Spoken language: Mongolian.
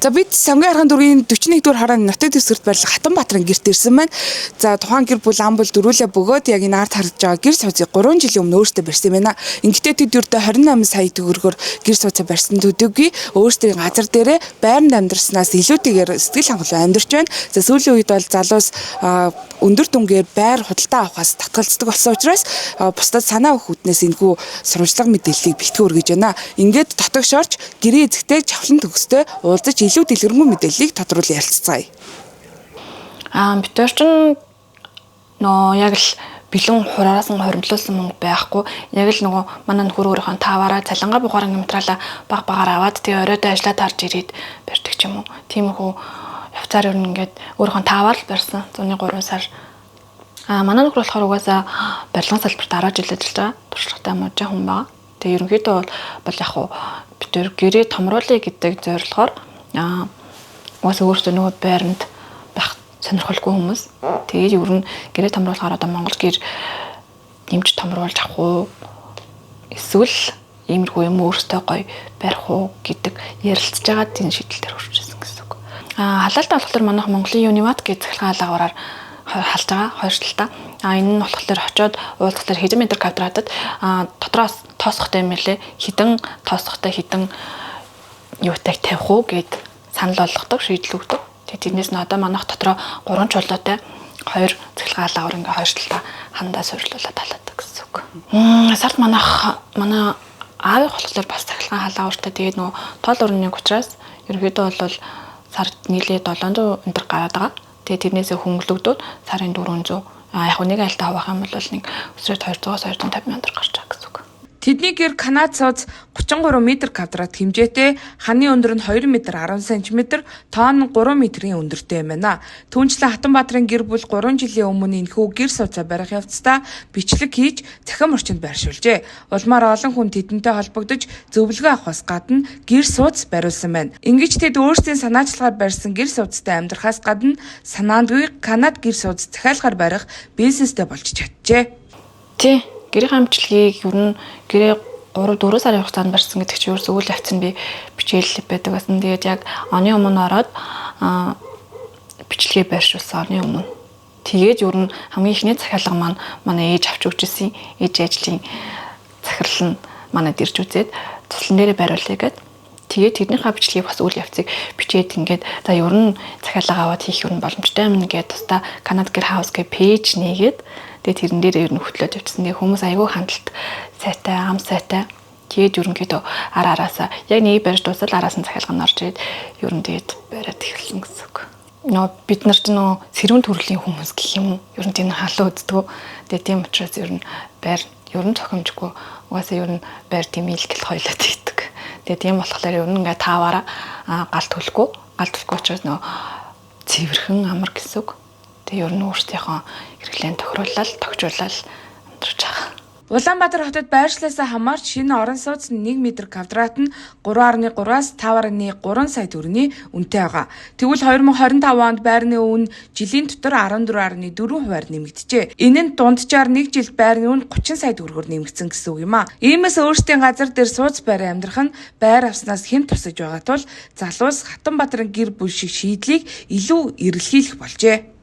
За, бид Самгийн арган дүүргийн 41 дугаар хорооны нутаг дэвсгэрт байрлах Хатанбаатарын гэрт ирсэн байна. За, тухайн гэр бүл ам бол дөрүүлээ бөгөөд яг энэ ард харагдж байгаа гэр сууцыг 3 жилийн өмнө өөрсдөө барьсан байна. Ингэхдээ тэд ердөө 28 сая төгрөгөөр гэр сууцаа барьсан төдийгүй өөрсдийн газар дээрээ байранд амьдарснаас илүүтэйгээр сэтгэл хангалуун амьдарч байна. За, сүүлийн үед бол залуус өндөр дүнгээр байр худалдаа авахаас татгалздаг болсон учраас бусдад санаа өгөх үүднээс энэхүү сурвалжлага мэдээллийг бэлтгэн өргөж байна. Ингээд дотогш орж гэрээ эзэгтэй Чавлан Төгстэй уулзаж илүү дэлгэрэнгүй мэдээллийг тодруулан ярилцгаая. Бид нар чинь нөө яг л бэлэн хурараас нь хоримтлуулсан мөнгө байхгүй. Яг л нөгөө манай нөхөр өөрийнхөө тааваараа цалингаа бугаараа материалаа баг багаар аваад, тэгээ оройдоо ажиллаад тарж ирээд барьдаг ч юм уу. Тиймэрхүү явцаар ер нь ингээд өөрийнхөө тааваар л барьсан. Зуны 3 сар. Манай нөхөр болохоор угаасаа барилгын салбарт 10 жил ажиллаж байгаа. Туршлагатай мужийн хүн байгаа. Тэгээ ерөнхийдөө бол яг хуу бид тэр гэрээ томруулъя гэдэг зорилгоор, угаасаа өөртөө нөгөө байранд байх сонирхолгүй хүмүүс. Тэгээд ер нь гэрээ томруулахаар одоо Монгол гэр нэмж томруулж авах уу? Эсвэл иймэрхүү юм өөртөө гоё барих уу гэдэг ярилцж байгаа, тийм шийдэл дээр хүрч ирсэн гэсэн үг. Халаалтаа болохоор манайх Монголын Unimate гэж цахилгаан халагаараар халж байгаа хоёр талдаа. Энэ нь болохоор очиод уулзахлаар хэдэн метр квадратад дотроос тоосхтой юм лээ. Хэдэн тоосхтой, хэдэн юутай тавих уу гэд санал болгодог, шийдэл өгдөг. Тэгээ тэрнээс нь одоо манайх дотроо гурван чулуутай хоёр цахилгаан халагаар ингээ хоёр талдаа хандаа суйрлуулаад халаадаг гэсэн үг. Сард манайх, манай аавын болохоор бас цахилгаан халагууртай. Тэгээд нөгөө тол өрнөний учраас ерөнхийдөө бол сард нийлээ 700 энэ гараад байгаа. Тэгээд тэрнээсээ хөнгөлөгдөөд сарын 400, яг нэг айлтаа авах юм бол нэг өсрөөд 200-аас 250 мянга гарч байгаа гэсэн үг. Тэдний гэр Канад сууц 33 м квадрат хэмжээтэй, ханы өндөр нь 2 м 10 см, тоон нь 3 метрийн өндөртэй юм байна. Түүнчлэн Хатанбаатарын гэр бүл 3 жилийн өмнө энэхүү гэр сууцаа барих явцдаа бичлэг хийж цахим орчинд байршуулжээ. Улмаар олон хүн тэдэнтэй холбогдож зөвлөгөө авахаас гадна гэр сууц бариулсан байна. Ингэж тэд өөрсдийн санаачлагаар барьсан гэр сууцтай амьдрахаас гадна санаандгүй Канад гэр сууц захиалгаар барих бизнестэй болж чаджээ. Тий, гэрийн бичлэгийг ер нь гэрээ 3 4 сарын хугацаанд барьсан гэдэг чинь ерөөсөө үйл явц нь би бичээл байдаг байсан. Тэгээд яг оны өмнө ороод бичлэгээ байршуулсан, оны өмнө. Тэгээд ер нь хамгийн эхний захиалга маань манай ээж авч өгч ирсэн. Ээж ажлын захирал нь манайд ирж үзээд туслан дээрээ бариулъя гэд. Тэгээд тэрнийхээ бичлэгийг бас үйл явцыг бичээд, ингээд за ер нь захиалга аваад хийх юм боломжтой юм гээд тусдаа Канад гэр house гэх page нээгээд, тэгээд тэрэн дээр ер нь хөтлөөд явчихсан. Тэгээд хүмүүс айгүй хандлт сайтай, ам сайтай. Тэгээд ерөнхийдөө ар араасаа яг нэг барьж дуусал араас нь захиалга нь орж ирээд ер нь тэгээд бариад эхэлсэн гэсэн үг. Нөө бид нар ч нөө сэрүүн төрлийн хүмүүс гэх юм уу? Ер нь тийм халуун үздэг. Тэгээд тийм учраас ер нь байр ер нь цохимжгүй. Угаасаа ер нь байр тийм илгэл хоёлоод хийдэг. Тэгээд тийм болохоор ер нь ингээ тааваараа гал төлөхгүй. Гал төлөхгүй учраас нөө цэвэрхэн амар гэсэн үг. Тэгээ ер нь өөрсдийнхөө хэрэглээнд тохируулаад, тогтжуулаад амьдарч байгаа. Улаанбаатар хотод байршлаасаа хамаарч шинэ орон сууц 1 м квадрат нь 3.3-аас 5.3 сая төгрөгийн үнэтэй байгаа. Тэгвэл 2025 онд байрны үн жилийн дотор 14.4 хувиар нэмэгджээ. Энэ нь дунджаар нэг жилд байрны үн 30 сая төгрөгөөр нэмэгдсэн гэсэн үг юм а. Иймээс өөрсдийн газар дээр сууц байран амьдрах нь байр авснаас хэн тусаж байгаа тул залуус Хатанбаатарын гэр бүл шиг шийдлийг илүү эрэлхийлэх болжээ.